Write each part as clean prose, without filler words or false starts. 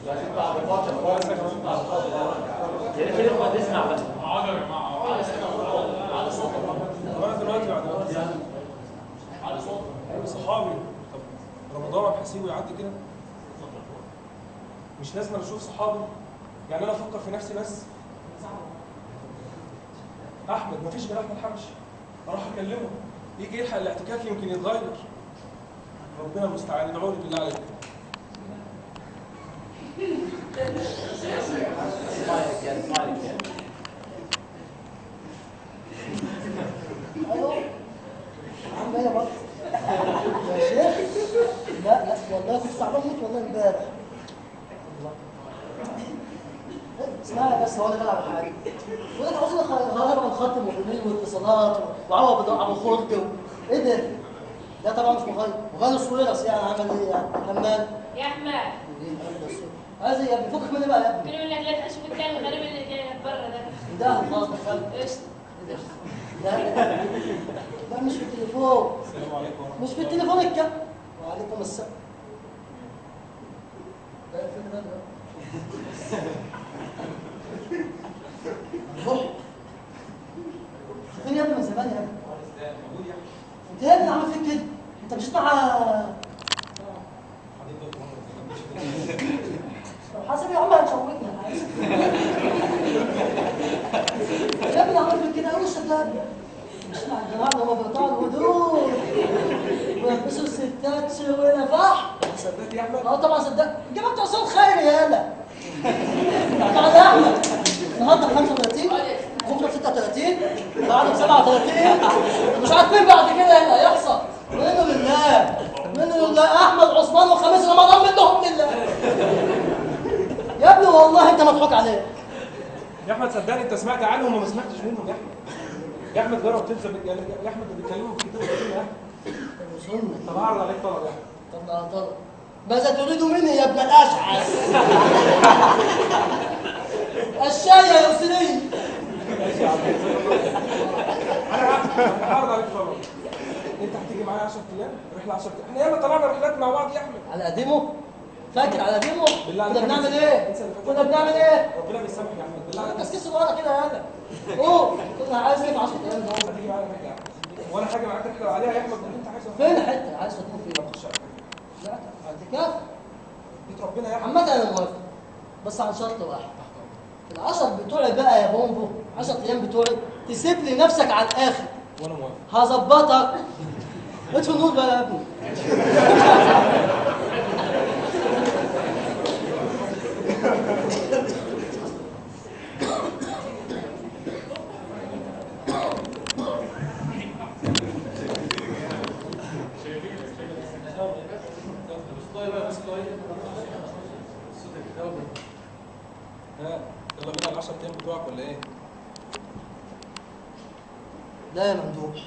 يا ريت الاخوة تسمع بقى. اقعدوا يا جماعة انا دلوقتي بعد ما صحابي. طب رمضان هسيبه يعدي كده؟ مش لازم اشوف صحابي؟ يعني انا افكر في نفسي بس؟ احمد مفيش غير احمد حبشي، اروح اكلمه يجي يلحق الاعتكاف يمكن يتغير. ربنا المستعان، ادعوا لي بالله عليكم. الو عامل ايه يا بطل؟ يا شيخ لا لا والله كنت تعبان موت والله امبارح. الله اسمعي بس، هو انا بلعب حاجة بقول لك عاوزين غير الخط الموبيل والاتصالات وعوض ابو خرد ايه ده؟ لا طبعا مش مغير، مغير السويرس يعني عمل ايه يعني؟ كمال يا احمد عايز ايه يا ابني؟ فكك مني بقى يا ابني. بيقول لك لا تشوف الكلب الغريب اللي جاي بره ده. ده خلاص دخلت. قشطه. لا لا مش في التليفون. السلام عليكم ورحمة الله. مش في التليفون الكلب. وعليكم السلام. لا فين ده؟ روح فين يا ابني من زمان يا ابني؟ موجود يا احمد. انت يا ابني عامل فيك كده؟ انت مشيت مع طب حاسب يا عم هتشوكنا. يا ابني عامل فيك كده اول الشباب مشيت مع الجماعة اللي هم بيقطعوا الهدوم ويلبسوا الستات شغلانة فح. صدقت يا احمد؟ اه طبعا صدقت. الجماعة بتوع صوت خير يالا. تعالى يا احمد النهارده 35 بكره 36 بعده 37 مش عارفين بعد كده ايه اللي هيحصل. منه لله منه لله. احمد عثمان وخميس رمضان منهم لله. يا ابني والله انت مضحوك عليك يا احمد. صدقني انت سمعت عنهم وما سمعتش منهم يا احمد. يا احمد جرب تنسى يا احمد بيتكلموا في كتاب السنة يا احمد. طب اعرض عليك طلب يا احمد. طب طلب ماذا تريد مني يا ابن الاشعث؟ الشاي يا يوسفي. ماشي يا عم. انا هعرض عليك طلب. انت هتيجي معايا 10 ايام رحله. 10 ايام احنا ياما طلعنا رحلات مع بعض يا احمد. على قديمة؟ فاكر على قديمة؟ بالله كنا بنعمل ايه؟ كنا بنعمل ايه؟ ربنا بيسامح يا احمد بالله عليك. بس كيس صغيرة كده يالا. اوه كنا عايز ايه في 10 ايام دول؟ هتيجي معايا رحله يا احمد وانا هاجي معاك رحله عليها يا احمد اللي انت عايزه. فين الحتة عايز تكون فين؟ ما تخش على لا اعتكاف بيت ربنا يا احمد. عامة انا موافق بس عن شرط واحد. العشر بتوعي بقى يا بومبو، 10 ايام بتوعي تسيب لي نفسك على الاخر. وانا موافق. هظبطك. اطفي النور بقى يا ابني. ها يلا بينا على 10 ايام بتوعك ولا ايه؟ لا يا ممدوح،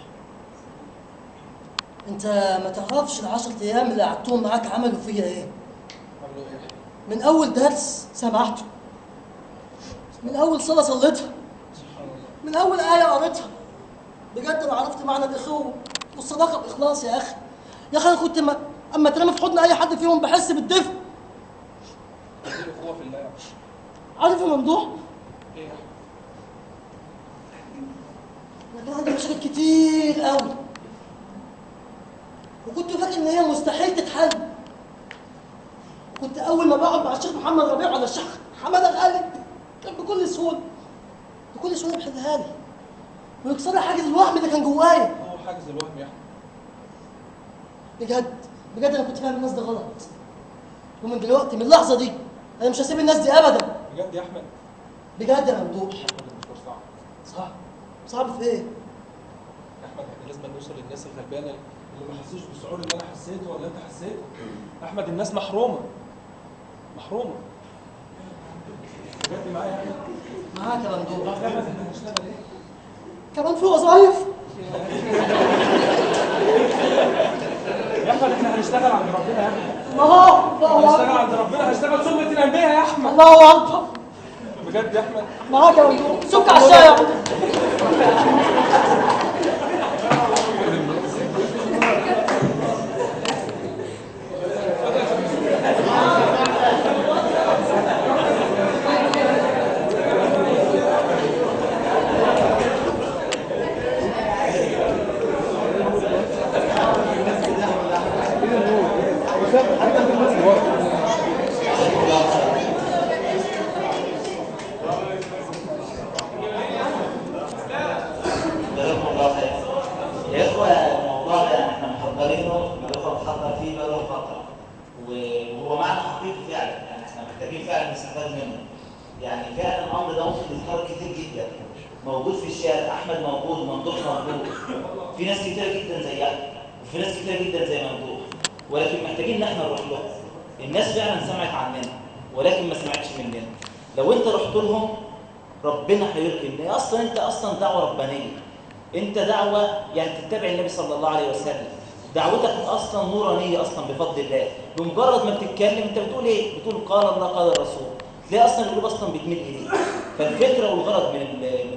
انت ما تعرفش ال10 ايام اللي قعدتهم معاك عملوا فيا ايه؟ عملوا ايه؟ من اول درس سمعته، من اول صلاة صليتها، سبحان الله، من اول ايه قريتها، بجد انا عرفت معنى الاخوة والصداقة باخلاص يا اخي. يا اخي انا كنت اما اترمي في حضن اي حد فيهم بحس بالدفء. دي الاخوة في الله يا احمد. عارف يا ممدوح؟ ايه يا احمد؟ انا كان عندي مشاكل كتير قوي وكنت فاكر ان هي مستحيل تتحل. كنت اول ما بقعد مع الشيخ محمد ربيع ولا الشيخ حمادة غالب كان بكل سهولة بكل سهولة بيحلها لي ويكسر لي حاجز الوهم اللي كان جوايا. هو حاجز الوهم يا احمد. بجد بجد انا كنت فاهم الناس دي غلط، ومن دلوقتي من اللحظة دي انا مش هسيب الناس دي ابدا. بجد يا احمد؟ بجد يا ممدوح. احمد المشوار صعب. صعب؟ صعب في ايه؟ يا احمد احنا لازم نوصل للناس الغلبانه اللي ما حسوش بالشعور اللي انا حسيته ولا انت حسيته. احمد الناس محرومة محرومة. بجد معايا يا احمد؟ معاك يا ممدوح. يا احمد احنا هنشتغل ايه؟ كمان في وظايف؟ يا احمد احنا هنشتغل عند ربنا يا احمد. الله الله هنشتغل عند ربنا، هنشتغل سنة الانبياء يا احمد. الله اكبر. بجد يا احمد؟ معاك يا ممدوح. سك على الشاي يا ممدوح. فيكم فعلا، يعني احنا محتاجين فعلا نستفاد منه. يعني فعلا الامر ده ممكن يتكرر كتير جدا، موجود في الشارع، احمد موجود، ممدوح موجود، في ناس كتير جدا زي احمد، وفي ناس كتير جدا زي ممدوح، ولكن محتاجين ان احنا نروح لهم. الناس فعلا سمعت عننا ولكن ما سمعتش مننا. لو انت رحت لهم ربنا هيرضي. اصلا انت اصلا دعوه ربانية، انت دعوه يعني تتبع النبي صلى الله عليه وسلم، دعوتك اصلا نورانيه اصلا بفضل الله. بمجرد ما بتتكلم انت بتقول ايه؟ بتقول قال الله قال الرسول، تلاقي اصلا القلوب اصلا بتميل اليك. فالفكرة والغرض من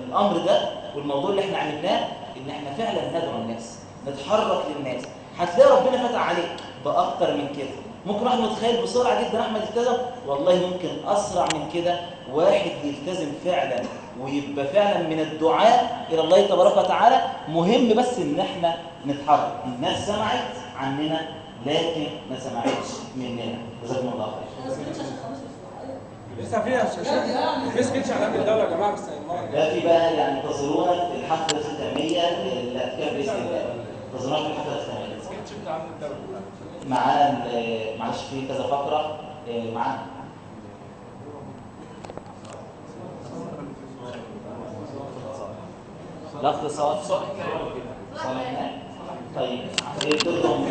الامر ده والموضوع اللي احنا عملناه ان احنا فعلا ندعو الناس، نتحرك للناس. هتلاقي ربنا فتح عليك باكتر من كده. ممكن واحد متخيل بسرعة جدا احمد التزم، والله ممكن اسرع من كده واحد يلتزم فعلا ويبقى فعلا من الدعاء الى الله تبارك وتعالى. مهم بس ان احنا نتحرك. الناس سمعت عننا لكن ما سمعتش مننا. جزاكم الله خير. لسه فيها في سكتش على امن الدولة يا جماعة، بس المرة الجاية ده في بقى يعني انتظرونا في الحفلة الختامية اللي هتكمل باذن الله. انتظرونا في الحفلة الختامية سكتش بتاع امن الدولة معانا. معلش في كذا فقره معانا. الاخ صالح. صالح. طيب ايه لهم.